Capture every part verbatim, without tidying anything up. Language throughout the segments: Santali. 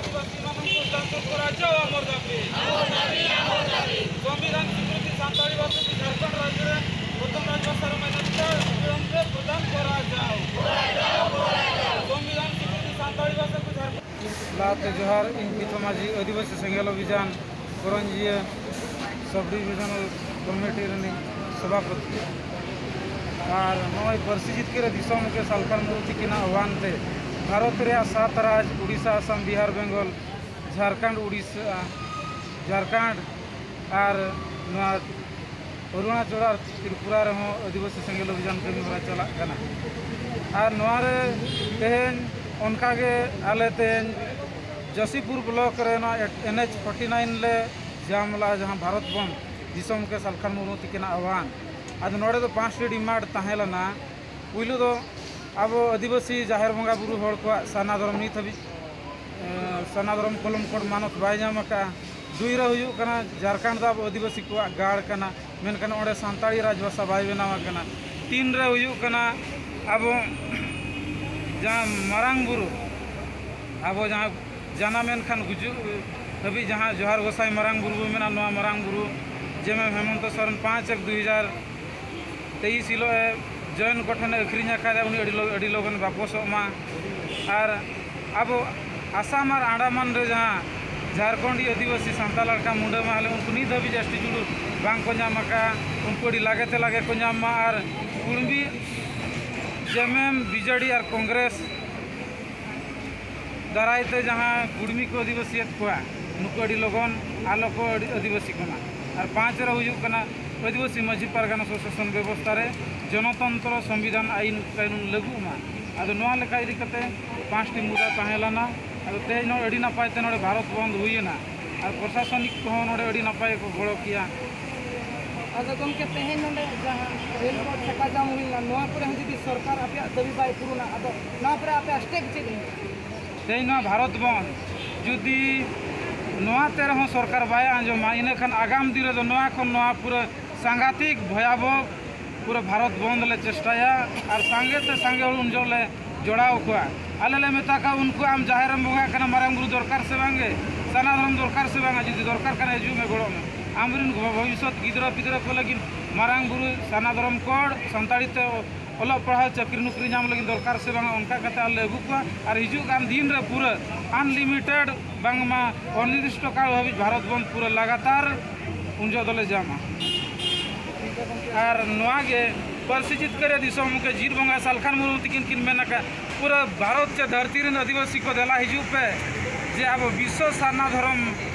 ଆଦିବାସୀମାନଙ୍କୁ ସାନ୍ତୋଷ କରାଯାଉ, ଆମର ଦାବି। ସମ୍ବିଧାନ ସ୍ୱୀକୃତି ସାନ୍ତାଳୀ ଭାଷାକୁ ଝାଡ଼ଖଣ୍ଡ ରାଜ୍ୟରେ ପ୍ରଥମ ରାଜଭାଷାର ମାନ୍ୟତା ତୁରନ୍ତ ପ୍ରଦାନ କରାଯାଉ। ସମ୍ବିଧାନ ସ୍ୱୀକୃତି ସାନ୍ତାଳୀ ଭାଷାକୁ ଝାଡ଼ଖଣ୍ଡ ᱞᱟᱦᱟᱛᱮ ᱡᱚᱦᱟᱨ, ᱤᱧ ᱯᱤᱛᱷᱚ ᱢᱟᱹᱡᱷᱤ, ᱟᱹᱫᱤᱵᱟᱹᱥᱤ ᱥᱮᱸᱜᱮᱞ ᱚᱵᱷᱤᱡᱟᱱ ᱠᱚᱨᱚᱧᱡᱤᱭᱟᱹ ᱥᱚᱵᱽ ᱰᱤᱵᱷᱤᱡᱚᱱᱟᱞ ᱠᱚᱢᱤᱴᱤ ᱨᱤᱱᱤᱡ ᱥᱚᱵᱷᱟᱯᱚᱛᱤ᱾ ᱟᱨ ᱱᱚᱜᱼᱚᱭ ᱯᱟᱹᱨᱥᱤ ᱡᱤᱛᱠᱟᱹᱨ ᱨᱮ ᱫᱤᱥᱚᱢ ᱜᱚᱢᱠᱮ ᱥᱟᱞᱠᱷᱟᱱ ᱢᱩᱨᱢᱩ ᱛᱤᱠᱤᱱᱟᱜ ᱟᱦᱣᱟᱱ ᱛᱮ ᱵᱷᱟᱨᱚᱛ ᱨᱮᱭᱟᱜ ᱥᱟᱛ ᱨᱟᱡᱽ, ᱩᱰᱤᱥᱟ, ᱟᱥᱟᱢ, ᱵᱤᱦᱟᱨ, ᱵᱮᱝᱜᱚᱞ, ᱡᱷᱟᱲᱠᱷᱚᱸᱰ, ᱩᱰᱤᱥᱟ, ᱡᱷᱟᱲᱠᱷᱚᱸᱰ ᱟᱨ ᱱᱚᱣᱟ ᱚᱨᱩᱬᱟᱪᱚᱞ ᱟᱨ ᱛᱨᱤᱯᱩᱨᱟ ᱨᱮᱦᱚᱸ ᱟᱹᱫᱤᱵᱟᱹᱥᱤ ᱥᱮᱸᱜᱮᱞ ᱚᱵᱷᱤᱡᱟᱱ ᱠᱟᱹᱢᱤ ᱦᱚᱨᱟ ᱪᱟᱞᱟᱜ ᱠᱟᱱᱟ᱾ ᱟᱨ ᱱᱚᱣᱟ ᱨᱮ ᱛᱮᱦᱮᱧ ᱚᱱᱠᱟᱜᱮ ᱟᱞᱮ ᱛᱮᱦᱮᱧ ᱡᱚᱥᱤᱯᱩᱨ ᱵᱞᱚᱠ ᱨᱮ ᱱᱚᱣᱟ ᱮᱱ ᱮᱭᱤᱪ ᱯᱷᱳᱨᱴᱤ ᱱᱟᱭᱤᱱ ᱞᱮ ᱡᱟᱢ ᱞᱮᱫᱼᱟ, ᱡᱟᱦᱟᱸ ᱵᱷᱟᱨᱚᱛ ᱵᱚᱱᱫᱷ ᱫᱤᱥᱚᱢ ᱜᱚᱢᱠᱮ ᱥᱟᱞᱠᱷᱟᱱ ᱢᱩᱨᱢᱩ ᱛᱤᱠᱤᱱᱟᱜ ᱟᱦᱣᱟᱱ᱾ ᱟᱫᱚ ᱱᱚᱰᱮ ᱫᱚ ᱯᱟᱸᱪᱴᱤ ᱰᱤᱢᱟᱱᱰ ᱛᱟᱦᱮᱸ ᱞᱮᱱᱟ᱾ ᱯᱩᱭᱞᱩ ᱫᱚ ᱟᱵᱚ ᱟᱹᱫᱤᱵᱟᱹᱥᱤ ᱡᱟᱦᱮᱨ ᱵᱚᱸᱜᱟ ᱵᱩᱨᱩ ᱦᱚᱲ ᱠᱚᱣᱟᱜ ᱥᱟᱨᱱᱟ ᱫᱷᱚᱨᱚᱢ ᱱᱤᱛ ᱦᱟᱹᱵᱤᱡ, ᱮ, ᱥᱟᱨᱱᱟ ᱫᱷᱚᱨᱚᱢ ᱠᱚᱞᱚᱢ ᱠᱳᱰ ᱢᱟᱱᱚᱛ ᱵᱟᱭ ᱧᱟᱢ ᱟᱠᱟᱫᱼᱟ᱾ ᱫᱩᱭ ᱨᱮ ᱦᱩᱭᱩᱜ ᱠᱟᱱᱟ, ᱡᱷᱟᱲᱠᱷᱚᱸᱰ ᱫᱚ ᱟᱵᱚ ᱟᱹᱫᱤᱵᱟᱹᱥᱤ ᱠᱚᱣᱟᱜ ᱜᱟᱲ ᱠᱟᱱᱟ, ᱢᱮᱱᱠᱷᱟᱱ ᱚᱸᱰᱮ ᱥᱟᱱᱛᱟᱲᱤ ᱨᱟᱡᱽᱵᱷᱟᱥᱟ ᱵᱟᱭ ᱵᱮᱱᱟᱣ ᱟᱠᱟᱱᱟ᱾ ᱛᱤᱱ ᱨᱮ ᱦᱩᱭᱩᱜ ᱠᱟᱱᱟ, ᱟᱵᱚ ᱡᱟᱦᱟᱸ ᱢᱟᱨᱟᱝ ᱵᱩᱨᱩ, ᱟᱵᱚ ᱡᱟᱦᱟᱸ ᱡᱟᱱᱟᱢ ᱮᱱ ᱠᱷᱟᱱ ᱜᱩᱡᱩᱜ ᱦᱟᱹᱵᱤᱡ ᱡᱟᱦᱟᱸ ᱡᱚᱦᱟᱨ ᱜᱚᱸᱥᱟᱭ ᱢᱟᱨᱟᱝ ᱵᱩᱨᱩ ᱵᱚ ᱢᱮᱱᱟ, ᱱᱚᱣᱟ ᱢᱟᱨᱟᱝ ᱵᱩᱨᱩ ᱡᱮᱢᱮᱢ ᱦᱮᱢᱚᱱᱛᱚ ᱥᱚᱨᱮᱱ ᱯᱟᱸᱪ ᱮᱠ ᱫᱩᱭ ᱦᱟᱡᱟᱨ ᱛᱮᱭᱤᱥ ᱦᱤᱞᱳᱜ ᱮ ᱡᱚᱭᱮᱱ ᱠᱚᱴᱷᱮᱱ ᱮ ᱟᱹᱠᱷᱨᱤᱧ ᱟᱠᱟᱫᱟ, ᱩᱱᱤ ᱟᱹᱰᱤ ᱞᱚ-, ᱟᱹᱰᱤ ᱞᱚᱜᱚᱱ ᱵᱟᱯᱚᱥᱚᱜ ᱢᱟ᱾ ᱟᱨ ᱟᱵᱚ ᱟᱥᱟᱢ ᱟᱨ ᱟᱱᱰᱟᱢᱟᱱ ᱨᱮ ᱡᱟᱦᱟᱸ ᱡᱷᱟᱲᱠᱷᱚᱸᱰᱤ ᱟᱹᱫᱤᱵᱟᱹᱥᱤ ᱥᱟᱱᱛᱟᱲ ᱞᱮᱠᱟ ᱢᱩᱰᱟᱹ ᱢᱟᱦᱞᱮ, ᱩᱱᱠᱩ ᱱᱤᱛ ᱫᱷᱟᱹᱵᱤᱡ ᱮᱥ ᱴᱤ ᱪᱩᱲᱩ ᱵᱟᱝ ᱠᱚ ᱧᱟᱢ ᱟᱠᱟᱫᱼᱟ, ᱩᱱᱠᱩ ᱟᱹᱰᱤ ᱞᱟᱜᱮ ᱛᱮ ᱞᱟᱜᱮ ᱠᱚ ᱧᱟᱢ ᱢᱟ᱾ ᱟᱨ ᱠᱩᱲᱢᱤ ᱡᱮᱢᱮᱢ ᱵᱤᱡᱮᱰᱤ ᱟᱨ ᱠᱚᱝᱜᱨᱮᱥ ᱫᱟᱨᱟᱭ ᱛᱮ ᱡᱟᱦᱟᱸ ᱠᱩᱲᱢᱤ ᱠᱚ ᱟᱹᱫᱤᱵᱟᱹᱥᱤᱭᱮᱫ ᱠᱚᱣᱟ, ᱱᱩᱠᱩ ᱟᱹᱰᱤ ᱞᱚᱜᱚᱱ ᱟᱞᱚ ᱠᱚ ᱟᱹᱰᱤ ᱟᱹᱫᱤᱵᱟᱹᱥᱤ ᱠᱚᱢᱟ᱾ ᱟᱨ ᱯᱟᱸᱪ ᱨᱮ ᱦᱩᱭᱩᱜ ᱠᱟᱱᱟ, ᱟᱹᱫᱤᱵᱟᱹᱥᱤ ᱢᱟᱹᱡᱷᱤ ᱯᱟᱨᱜᱟᱱᱟ ᱥᱚᱥᱮᱥᱚᱱ ᱵᱮᱵᱚᱥᱛᱷᱟ ᱨᱮ ᱡᱚᱱᱚᱛᱚᱱᱛᱨᱚ ᱥᱚᱝᱵᱤᱫᱷᱟᱱ ᱟᱹᱭᱤᱱ ᱠᱟᱹᱱᱩᱱ ᱞᱟᱹᱜᱩᱜ ᱢᱟ᱾ ᱟᱫᱚ ᱱᱚᱣᱟ ᱞᱮᱠᱟ ᱤᱫᱤ ᱠᱟᱛᱮ ᱯᱟᱸᱪᱴᱤ ᱢᱩᱫᱟ ᱛᱟᱦᱮᱸ ᱞᱮᱱᱟ᱾ ᱟᱫᱚ ᱛᱮᱦᱮᱧ ᱱᱚᱰᱮ ᱟᱹᱰᱤ ᱱᱟᱯᱟᱭ ᱛᱮ ᱱᱚᱰᱮ ᱵᱷᱟᱨᱚᱛ ᱵᱚᱱᱫᱷ ᱦᱩᱭᱮᱱᱟ ᱟᱨ ᱯᱨᱚᱥᱟᱥᱚᱱᱤᱠ ᱠᱚᱦᱚᱸ ᱱᱚᱰᱮ ᱟᱹᱰᱤ ᱱᱟᱯᱟᱭ ᱠᱚ ᱜᱚᱲᱚ ᱠᱮᱜᱼᱟ᱾ ᱟᱫᱚ ᱜᱚᱢᱠᱮ, ᱛᱮᱦᱮᱧ ᱱᱚᱰᱮ ᱡᱟᱦᱟᱸ ᱨᱮᱞ ᱨᱳᱰ ᱪᱷᱟᱠᱟ ᱡᱟᱢ ᱦᱩᱭ ᱞᱮᱱᱟ, ᱱᱚᱣᱟ ᱠᱚᱨᱮ ᱦᱚᱸ ᱡᱩᱫᱤ ᱥᱚᱨᱠᱟᱨ ᱟᱯᱮᱭᱟᱜ ᱫᱟᱹᱵᱤ ᱵᱟᱭ ᱯᱩᱨᱩᱱᱟ, ᱟᱫᱚ ᱱᱚᱣᱟ ᱯᱚᱨᱮ ᱟᱯᱮᱭᱟᱜ ᱥᱴᱮᱯ ᱪᱮᱫ ᱦᱩᱭᱩᱜᱼᱟ? ᱛᱮᱦᱮᱧ ᱱᱚᱣᱟ ᱵᱷᱟᱨᱚᱛ ᱵᱚᱱᱫᱷ ᱡᱩᱫᱤ ᱱᱚᱣᱟ ᱛᱮ ᱨᱮᱦᱚᱸ ᱥᱚᱨᱠᱟᱨ ᱵᱟᱭ ᱟᱸᱡᱚᱢᱟ, ᱤᱱᱟᱹ ᱠᱷᱟᱱ ᱟᱜᱟᱢ ᱫᱤᱱ ᱨᱮᱫᱚ ᱱᱚᱣᱟ ᱠᱷᱚᱱ ᱱᱚᱣᱟ ᱯᱩᱨᱟᱹ ᱥᱟᱝᱜᱷᱟᱛᱤᱠ ᱵᱷᱚᱭᱟᱵᱚᱦ ᱯᱩᱨᱟᱹ ᱵᱷᱟᱨᱚᱛ ᱵᱚᱱᱫᱷ ᱞᱮ ᱪᱮᱥᱴᱟᱭᱟ ᱟᱨ ᱥᱟᱸᱜᱮ ᱛᱮ ᱥᱟᱸᱜᱮ ᱦᱚᱲ ᱩᱱ ᱡᱚᱦᱚᱜ ᱞᱮ ᱡᱚᱲᱟᱣ ᱠᱚᱣᱟ᱾ ᱟᱞᱮ ᱞᱮ ᱢᱮᱛᱟ ᱠᱚᱣᱟ ᱩᱱᱠᱩ, ᱟᱢ ᱡᱟᱦᱮᱨ ᱨᱮᱢ ᱵᱚᱸᱜᱟᱜ ᱠᱟᱱᱟ, ᱢᱟᱨᱟᱝ ᱵᱩᱨᱩ ᱫᱚᱨᱠᱟᱨ ᱥᱮ ᱵᱟᱝ ᱜᱮ? ᱥᱟᱨᱱᱟ ᱫᱷᱚᱨᱚᱢ ᱫᱚᱨᱠᱟᱨ ᱥᱮ ᱵᱟᱝᱟ? ᱡᱩᱫᱤ ᱫᱚᱨᱠᱟᱨ ᱠᱟᱱᱟ, ᱦᱤᱡᱩᱜ ᱢᱮ, ᱜᱚᱲᱚᱜ ᱢᱮ᱾ ᱟᱢᱨᱮᱱ ᱵᱷᱚᱵᱤᱥᱥᱚᱛ ᱜᱤᱫᱽᱨᱟᱹ ᱯᱤᱫᱽᱨᱟᱹ ᱠᱚ ᱞᱟᱹᱜᱤᱫ ᱢᱟᱨᱟᱝ ᱵᱩᱨᱩ ᱥᱟᱨᱱᱟ ᱫᱷᱚᱨᱚᱢ ᱠᱳᱰ ᱥᱟᱱᱛᱟᱲᱤ ᱛᱮ ᱚᱞᱚᱜ ᱯᱟᱲᱦᱟᱣ, ᱪᱟᱹᱠᱨᱤ ᱱᱚᱠᱨᱤ ᱧᱟᱢ ᱞᱟᱹᱜᱤᱫ ᱫᱚᱨᱠᱟᱨ ᱥᱮ ᱵᱟᱝᱟ? ᱚᱱᱠᱟ ᱠᱟᱛᱮ ᱟᱞᱮ ᱟᱹᱜᱩ ᱠᱚᱣᱟ᱾ ᱟᱨ ᱦᱤᱡᱩᱜ ᱠᱟᱱ ᱫᱤᱱ ᱨᱮ ᱯᱩᱨᱟᱹ unlimited, ᱵᱟᱝᱢᱟ ᱚᱱᱤᱨᱫᱤᱥᱴᱚ ᱠᱟᱞ ᱦᱟᱹᱵᱤᱡ ᱵᱷᱟᱨᱚᱛ ᱵᱚᱱᱫᱷ ᱯᱩᱨᱟᱹ ᱞᱟᱜᱟᱛᱟᱨ ᱩᱱ ᱡᱚᱦᱚᱜ ᱫᱚᱞᱮ ᱡᱟᱢᱟ᱾ ᱟᱨ ᱱᱚᱣᱟ ᱜᱮ ᱯᱟᱹᱨᱥᱤ ᱡᱤᱛᱠᱟᱹᱨᱤᱭᱟᱹ ᱫᱤᱥᱚᱢ ᱜᱚᱢᱠᱮ ᱡᱤᱛ ᱵᱚᱸᱜᱟ ᱥᱟᱞᱠᱷᱟᱱ ᱢᱩᱨᱢᱩ ᱛᱤᱠᱤᱱ ᱠᱤᱱ ᱢᱮᱱ ᱟᱠᱟᱫ, ᱯᱩᱨᱟᱹ ᱵᱷᱟᱨᱚᱛ ᱪᱮ ᱫᱷᱟᱹᱨᱛᱤ ᱨᱮᱱ ᱟᱹᱫᱤᱵᱟᱹᱥᱤ ᱠᱚ ᱫᱮᱞᱟ ᱦᱤᱡᱩᱜ ᱯᱮ, ᱡᱮ ᱟᱵᱚ ᱵᱤᱥᱥᱚ ᱥᱟᱨᱱᱟ ᱫᱷᱚᱨᱚᱢ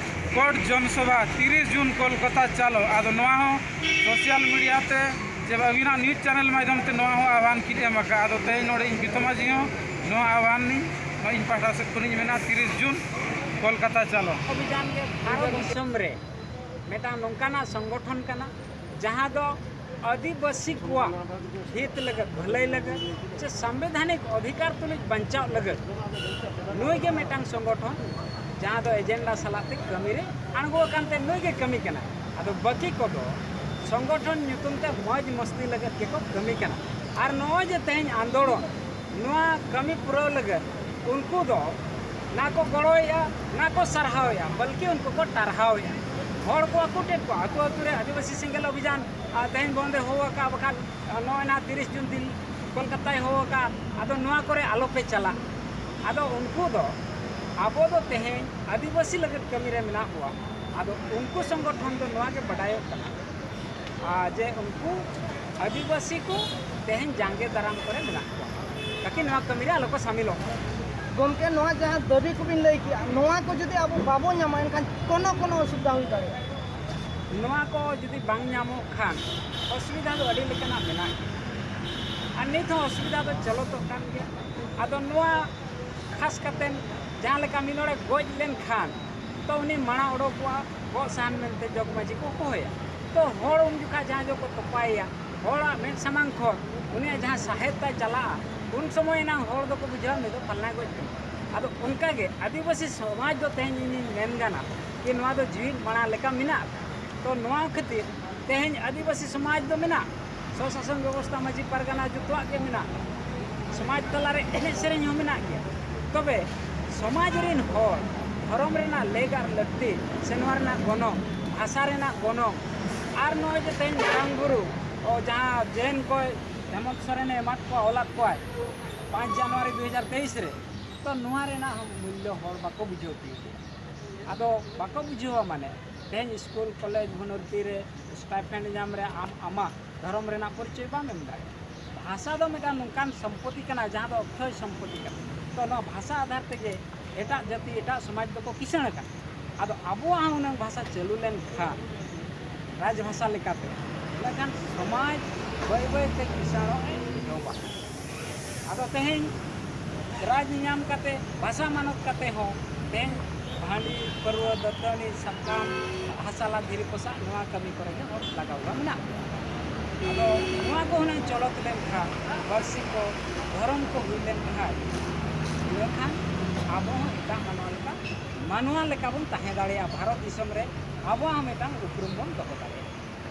ᱠᱳᱰ ᱡᱚᱱᱥᱚᱵᱷᱟ ᱛᱤᱨᱤᱥ ᱡᱩᱱ ᱠᱳᱞᱠᱟᱛᱟ ᱪᱟᱞᱚ᱾ ᱟᱫᱚ ᱱᱚᱣᱟ ᱦᱚᱸ social media ᱛᱮ ᱡᱮ ᱟᱹᱵᱤᱱᱟᱜ news channel ᱢᱟᱫᱽᱫᱷᱚᱢ ᱛᱮ ᱱᱚᱣᱟ ᱦᱚᱸ ᱟᱦᱣᱟᱱ ᱠᱤᱱ ᱮᱢ ᱟᱠᱟᱫ᱾ ᱟᱫᱚ ᱛᱮᱦᱮᱧ ᱱᱚᱰᱮ ᱤᱧ ᱵᱤᱛᱚ ᱢᱟᱹᱡᱷᱤ ᱦᱚᱸ ᱱᱚᱣᱟ ᱟᱦᱣᱟᱱ ᱤᱧ, ᱱᱚᱣᱟ ᱤᱧ ᱯᱟᱦᱴᱟ ᱥᱮᱫ ᱠᱷᱚᱱᱤᱧ ᱢᱮᱱᱟ, ᱛᱤᱨᱤᱥ ᱡᱩᱱ ᱠᱳᱞᱠᱟᱛᱟ ᱪᱟᱞᱚ᱾ ᱚᱵᱷᱤᱡᱟᱱ ᱜᱮ ᱵᱷᱟᱨᱚᱛ ᱫᱤᱥᱚᱢ ᱨᱮ ᱢᱤᱫᱴᱟᱝ ᱱᱚᱝᱠᱟᱱᱟᱜ ᱥᱚᱝᱜᱚᱴᱷᱚᱱ ᱠᱟᱱᱟ, ᱡᱟᱦᱟᱸ ᱫᱚ ᱟᱹᱫᱤᱵᱟᱹᱥᱤ ᱠᱚᱣᱟᱜ ᱦᱤᱛ ᱞᱟᱹᱜᱤᱫ, ᱵᱷᱟᱹᱞᱟᱹᱭ ᱞᱟᱹᱜᱤᱫ ᱥᱮ ᱥᱟᱢᱵᱤᱫᱷᱟᱱᱤᱠ ᱚᱫᱷᱤᱠᱟᱨ ᱛᱩᱞᱩᱡ ᱵᱟᱧᱪᱟᱣ ᱞᱟᱹᱜᱤᱫ ᱱᱩᱭ ᱜᱮ ᱢᱤᱫᱴᱟᱝ ᱥᱚᱝᱜᱚᱴᱷᱚᱱ, ᱡᱟᱦᱟᱸ ᱫᱚ agenda ᱥᱟᱞᱟᱜ ᱛᱮ ᱠᱟᱹᱢᱤ ᱨᱮ ᱟᱬᱜᱚ ᱟᱠᱟᱱ ᱛᱮ ᱱᱩᱭ ᱜᱮ ᱠᱟᱹᱢᱤ ᱠᱟᱱᱟᱭ᱾ ᱟᱫᱚ ᱵᱟᱹᱠᱤ ᱠᱚᱫᱚ ᱥᱚᱝᱜᱚᱴᱷᱚᱱ ᱧᱩᱛᱩᱢ ᱛᱮ ᱢᱚᱡᱽ ᱢᱚᱥᱛᱤ ᱞᱟᱹᱜᱤᱫ ᱜᱮᱠᱚ ᱠᱟᱹᱢᱤ ᱠᱟᱱᱟ᱾ ᱟᱨ ᱱᱚᱜᱼᱚᱭ ᱡᱮ ᱛᱮᱦᱮᱧ ᱟᱱᱫᱳᱲᱚᱱ, ᱱᱚᱣᱟ ᱠᱟᱹᱢᱤ ᱯᱩᱨᱟᱹᱣ ᱞᱟᱹᱜᱤᱫ ᱩᱱᱠᱩ ᱫᱚ ᱱᱟ ᱠᱚ ᱜᱚᱲᱚᱭᱮᱫᱼᱟ, ᱱᱟ ᱠᱚ ᱥᱟᱨᱦᱟᱣᱮᱫᱼᱟ, ᱵᱚᱞᱠᱤ ᱩᱱᱠᱩ ᱠᱚ ᱴᱟᱨᱦᱟᱣᱮᱫᱼᱟ᱾ ᱦᱚᱲ ᱠᱚ ᱟᱹᱠᱩᱴᱮᱫ ᱠᱚᱣᱟ, ᱟᱹᱛᱩ ᱟᱹᱛᱩ ᱨᱮ ᱟᱹᱫᱤᱵᱟᱹᱥᱤ ᱥᱮᱸᱜᱮᱞ ᱚᱵᱷᱤᱡᱟᱱ, ᱟᱨ ᱛᱮᱦᱮᱧ ᱵᱚᱱᱫᱮ ᱦᱚᱦᱚ ᱟᱠᱟᱫᱼᱟ, ᱵᱟᱠᱷᱟᱱ ᱱᱚᱜᱼᱚᱭ ᱱᱟ ᱛᱤᱨᱤᱥ ᱡᱩᱱ ᱫᱤᱱ ᱠᱳᱞᱠᱟᱛᱟᱭ ᱦᱚᱦᱚ ᱟᱠᱟᱫᱼᱟ, ᱟᱫᱚ ᱱᱚᱣᱟ ᱠᱚᱨᱮ ᱟᱞᱚᱯᱮ ᱪᱟᱞᱟᱜ᱾ ᱟᱫᱚ ᱩᱱᱠᱩ ᱫᱚ, ᱟᱵᱚ ᱫᱚ ᱛᱮᱦᱮᱧ ᱟᱹᱫᱤᱵᱟᱹᱥᱤ ᱞᱟᱹᱜᱤᱫ ᱠᱟᱹᱢᱤ ᱨᱮ ᱢᱮᱱᱟᱜ ᱠᱚᱣᱟ᱾ ᱟᱫᱚ ᱩᱱᱠᱩ ᱥᱚᱝᱜᱚᱴᱷᱚᱱ ᱫᱚ ᱱᱚᱣᱟ ᱜᱮ ᱵᱟᱰᱟᱭᱚᱜ ᱠᱟᱱᱟ, ᱟᱨ ᱡᱮ ᱩᱱᱠᱩ ᱟᱹᱫᱤᱵᱟᱹᱥᱤ ᱠᱚ ᱛᱮᱦᱮᱧ ᱡᱟᱸᱜᱮ ᱫᱟᱨᱟᱢ ᱠᱚᱨᱮ ᱢᱮᱱᱟᱜ ᱠᱚᱣᱟ, ᱛᱟᱠᱤ ᱱᱚᱣᱟ ᱠᱟᱹᱢᱤ ᱨᱮ ᱟᱞᱚ ᱠᱚ ᱥᱟᱢᱤᱞᱚᱜ ᱢᱟ᱾ ᱜᱚᱢᱠᱮ, ᱱᱚᱣᱟ ᱡᱟᱦᱟᱸ ᱫᱟᱹᱵᱤ ᱠᱚᱵᱤᱱ ᱞᱟᱹᱭ ᱠᱮᱜᱼᱟ, ᱱᱚᱣᱟ ᱠᱚ ᱡᱩᱫᱤ ᱟᱵᱚ ᱵᱟᱵᱚ ᱧᱟᱢᱟ, ᱮᱱᱠᱷᱟᱱ ᱠᱳᱱᱳ ᱠᱳᱱᱳ ᱚᱥᱩᱵᱤᱫᱷᱟ ᱦᱩᱭ ᱫᱟᱲᱮᱭᱟᱜᱼᱟ᱾ ᱱᱚᱣᱟ ᱠᱚ ᱡᱩᱫᱤ ᱵᱟᱝ ᱧᱟᱢᱚᱜ ᱠᱷᱟᱱ ᱚᱥᱩᱵᱤᱫᱷᱟ ᱫᱚ ᱟᱹᱰᱤ ᱞᱮᱠᱟᱱᱟᱜ ᱢᱮᱱᱟᱜ ᱜᱮᱭᱟ, ᱟᱨ ᱱᱤᱛ ᱦᱚᱸ ᱚᱥᱩᱵᱤᱫᱷᱟ ᱫᱚ ᱪᱚᱞᱚᱛᱚᱜ ᱠᱟᱱ ᱜᱮᱭᱟ᱾ ᱟᱫᱚ ᱱᱚᱣᱟ ᱠᱷᱟᱥ ᱠᱟᱛᱮᱱ ᱡᱟᱦᱟᱸ ᱞᱮᱠᱟ ᱢᱤᱫ ᱦᱚᱲᱮ ᱜᱚᱡ ᱞᱮᱱᱠᱷᱟᱱ ᱛᱚ ᱩᱱᱤ ᱢᱟᱲᱟᱝ ᱚᱰᱚᱠᱚᱜᱼᱟ, ᱜᱚᱜ ᱥᱟᱦᱟᱱ ᱢᱮᱱᱛᱮ ᱡᱚᱜᱽ ᱢᱟᱹᱡᱷᱤ ᱠᱚ ᱦᱚᱦᱚᱭᱟ᱾ ᱛᱚ ᱦᱚᱲ ᱩᱱ ᱡᱚᱠᱷᱟ ᱡᱟᱦᱟᱸ ᱡᱚᱜᱽ ᱠᱚ ᱛᱚᱯᱟᱭᱮᱭᱟ, ᱦᱚᱲᱟᱜ ᱢᱮᱫ ᱥᱟᱢᱟᱝ ᱠᱷᱚᱱ ᱩᱱᱤᱭᱟᱜ ᱡᱟᱦᱟᱸ ᱥᱟᱦᱮᱫ ᱛᱟᱭ ᱪᱟᱞᱟᱜᱼᱟ, ᱩᱱ ᱥᱚᱢᱚᱭ ᱮᱱᱟᱝ ᱦᱚᱲ ᱫᱚᱠᱚ ᱵᱩᱡᱷᱟᱹᱣᱟ ᱱᱩᱭ ᱫᱚ ᱯᱷᱟᱞᱱᱟ ᱜᱚᱡ ᱠᱟᱱᱟ᱾ ᱟᱫᱚ ᱚᱱᱠᱟᱜᱮ ᱟᱹᱫᱤᱵᱟᱹᱥᱤ ᱥᱚᱢᱟᱡᱽ ᱫᱚ ᱛᱮᱦᱮᱧ ᱤᱧᱤᱧ ᱢᱮᱱ ᱜᱟᱱᱟ ᱡᱮ ᱱᱚᱣᱟ ᱫᱚ ᱡᱤᱣᱤᱫ ᱢᱟᱲᱟᱝ ᱞᱮᱠᱟ ᱢᱮᱱᱟᱜ ᱟᱠᱟᱫᱟ᱾ ᱛᱚ ᱱᱚᱣᱟ ᱠᱷᱟᱹᱛᱤᱨ ᱛᱮᱦᱮᱧ ᱟᱹᱫᱤᱵᱟᱹᱥᱤ ᱥᱚᱢᱟᱡᱽ ᱫᱚ ᱢᱮᱱᱟᱜ, ᱥᱚᱥᱟᱥᱚᱱ ᱵᱮᱵᱚᱥᱛᱷᱟ, ᱢᱟᱹᱡᱷᱤ ᱯᱟᱨᱜᱟᱱᱟ ᱡᱚᱛᱚᱣᱟᱜ ᱜᱮ ᱢᱮᱱᱟᱜ᱾ ᱥᱚᱢᱟᱡᱽ ᱛᱟᱞᱟᱨᱮ ᱮᱱᱮᱡ ᱥᱮᱨᱮᱧ ᱦᱚᱸ ᱢᱮᱱᱟᱜ ᱜᱮᱭᱟ᱾ ᱛᱚᱵᱮ ᱥᱚᱢᱟᱡᱽ ᱨᱮᱱ ᱦᱚᱲ ᱫᱷᱚᱨᱚᱢ ᱨᱮᱱᱟᱜ ᱞᱮᱠ ᱟᱨ ᱞᱟᱹᱠᱛᱤ, ᱥᱮ ᱱᱚᱣᱟ ᱨᱮᱱᱟᱜ ᱜᱚᱱᱚᱝ, ᱵᱷᱟᱥᱟ ᱨᱮᱱᱟᱜ ᱜᱚᱱᱚᱝ, ᱟᱨ ᱱᱚᱜᱼᱚᱭ ᱡᱮ ᱛᱮᱦᱮᱧ ᱢᱟᱨᱟᱝ ᱵᱩᱨᱩ, ᱚ, ᱡᱟᱦᱟᱸ ᱡᱮᱱ ᱠᱚ ᱦᱮᱢᱚᱱᱛ ᱥᱚᱨᱮᱱᱮ ᱮᱢᱟᱫ ᱠᱚᱣᱟ, ᱚᱞᱟᱫ ᱠᱚᱣᱟᱭ ᱯᱟᱸᱪ ᱡᱟᱱᱩᱣᱟᱨᱤ ᱫᱩ ᱦᱟᱡᱟᱨ ᱛᱮᱭᱤᱥ ᱨᱮ, ᱛᱚ ᱱᱚᱣᱟ ᱨᱮᱱᱟᱜ ᱦᱚᱸ ᱢᱩᱞᱞᱚ ᱦᱚᱲ ᱵᱟᱠᱚ ᱵᱩᱡᱷᱟᱹᱣ ᱛᱤᱭᱳᱜ ᱮᱫᱟ᱾ ᱟᱫᱚ ᱵᱟᱠᱚ ᱵᱩᱡᱷᱟᱹᱣᱟ, ᱢᱟᱱᱮ ᱛᱮᱦᱮᱧ ᱥᱠᱩᱞ, ᱠᱚᱞᱮᱡᱽ, ᱵᱷᱩᱱᱚᱨᱛᱤ ᱨᱮ ᱥᱴᱟᱭᱯᱮᱱᱰ ᱧᱟᱢ ᱨᱮ ᱟᱢ ᱟᱢᱟᱜ ᱫᱷᱚᱨᱚᱢ ᱨᱮᱱᱟᱜ ᱯᱚᱨᱤᱪᱚᱭ ᱵᱟᱢ ᱮᱢ ᱫᱟᱲᱮᱭᱟᱜᱼᱟ᱾ ᱵᱷᱟᱥᱟ ᱫᱚ ᱢᱤᱫᱴᱟᱝ ᱱᱚᱝᱠᱟᱱ ᱥᱚᱢᱯᱚᱛᱤ ᱠᱟᱱᱟ, ᱡᱟᱦᱟᱸ ᱫᱚ ᱚᱠᱠᱷᱚᱭ ᱥᱚᱢᱯᱚᱛᱤ ᱠᱟᱱᱟ᱾ ᱛᱚ ᱱᱚᱣᱟ ᱵᱷᱟᱥᱟ ᱟᱫᱷᱟᱨ ᱛᱮᱜᱮ ᱮᱴᱟᱜ ᱡᱟᱹᱛᱤ, ᱮᱴᱟᱜ ᱥᱚᱢᱟᱡᱽ ᱫᱚᱠᱚ ᱠᱤᱥᱟᱹᱬ ᱟᱠᱟᱱᱟ᱾ ᱟᱫᱚ ᱟᱵᱚᱣᱟᱜ ᱦᱚᱸ ᱦᱩᱱᱟᱹᱝ ᱵᱷᱟᱥᱟ ᱪᱟᱹᱞᱩ ᱞᱮᱱᱠᱷᱟᱱ, ᱨᱟᱡᱽ ᱵᱷᱟᱥᱟ ᱞᱮᱠᱟᱛᱮ, ᱤᱱᱟᱹᱠᱷᱟᱱ ᱥᱚᱢᱟᱡᱽ ᱵᱟᱹᱭ ᱵᱟᱹᱭ ᱛᱮ ᱠᱤᱥᱟᱹᱬᱚᱜ ᱮ ᱮᱦᱚᱵᱟ᱾ ᱟᱫᱚ ᱛᱮᱦᱮᱧ ᱨᱟᱡᱽ ᱧᱟᱢ ᱠᱟᱛᱮ, ᱵᱷᱟᱥᱟ ᱢᱟᱱᱚᱛ ᱠᱟᱛᱮ ᱦᱚᱸ ᱛᱮᱦᱮᱧ ᱦᱟᱺᱰᱤ, ᱯᱟᱹᱨᱣᱟᱹ, ᱫᱟᱹᱛᱟᱹᱱᱤ, ᱥᱟᱠᱟᱢ, ᱦᱟᱥᱟ ᱞᱟ ᱫᱷᱤᱨᱤ ᱯᱚᱥᱟᱜ, ᱱᱚᱣᱟ ᱠᱟᱹᱢᱤ ᱠᱚᱨᱮ ᱜᱮ ᱦᱚᱲ ᱞᱟᱜᱟᱣ ᱜᱮ ᱢᱮᱱᱟᱜ ᱠᱚᱣᱟ᱾ ᱟᱫᱚ ᱱᱚᱣᱟ ᱠᱚ ᱦᱩᱱᱟᱹᱝ ᱪᱚᱞᱚᱛ ᱞᱮᱱᱠᱷᱟᱱ, ᱯᱟᱹᱨᱥᱤ ᱠᱚ, ᱫᱷᱚᱨᱚᱢ ᱠᱚ ᱦᱩᱭ ᱞᱮᱱᱠᱷᱟᱱ, ᱤᱱᱟᱹᱠᱷᱟᱱ ᱟᱵᱚ ᱦᱚᱸ ᱮᱴᱟᱜ ᱢᱟᱱᱣᱟ ᱞᱮᱠᱟ, ᱢᱟᱱᱣᱟ ᱞᱮᱠᱟ ᱵᱚᱱ ᱛᱟᱦᱮᱸ ᱫᱟᱲᱮᱭᱟᱜᱼᱟ᱾ ᱵᱷᱟᱨᱚᱛ ᱫᱤᱥᱚᱢ ᱨᱮ ᱟᱵᱚᱣᱟᱜ ᱦᱚᱸ ᱢᱤᱫᱴᱟᱝ ᱩᱯᱨᱩᱢ ᱵᱚᱱ ᱫᱚᱦᱚ ᱫᱟᱲᱮᱭᱟᱜᱼᱟ᱾